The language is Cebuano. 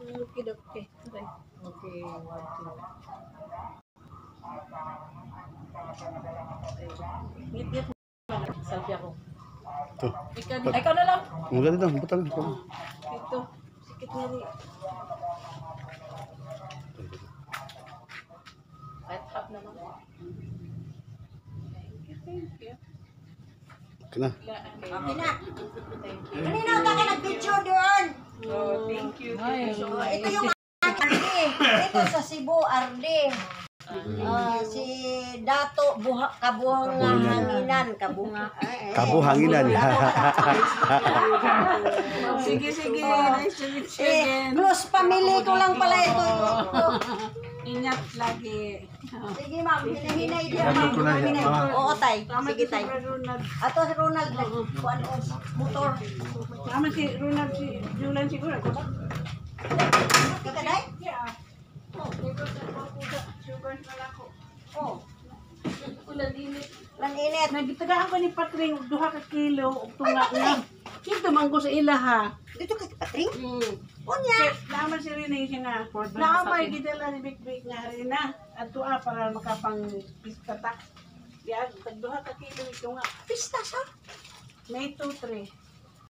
Okay. Okay. Okay, one, two. Ngit-ngit. Selfie ako. Ito. Ikaw, ay, ikaw na lang. Ang ganda dito. Butang. Butang. Dito. Sikit nga ni. Kahit half naman. Thank you, thank you. Okay na. Okay na. Thank you. Kanina ka ka nag-picture doon. Oh, thank you. Thank you so Oh, much. ito yung Arde. Ito sa Cebu, Arde. Ah, si Dato Buha, Kabuhanginan. Kabunga. Ay, ay. Kabuhanginan. Sige, sige. Nice to meet you Eh, again. close family ko lang pala ito. Ingat lagi. Sige, ma'am, hinahinay diyan, ma'am. Gamit ko na yan, Hinahinay. ma'am. Oo, tay. Tama Sige, si tay. Ronald. Ato si Ronald, nagkuan og motor. Tama si Ronald, si Julan siguro, di ba? Di ka, day? Yeah. Oh, sugar na lang ako. Oh, Ulan init. lan init. Nagitagaan ko ni Patring og 2 ka kilo og tunga na. Kinto man ko sa ila ha. Dito ka, Patring? Mm. Unya. Naaman si Rene siya nga. Naamay gidala ni Big Big nga harina. At tuwa para makapang pistata. Diyan, tag 2 ka kilo ito nga. Pista sa. May 2, 3.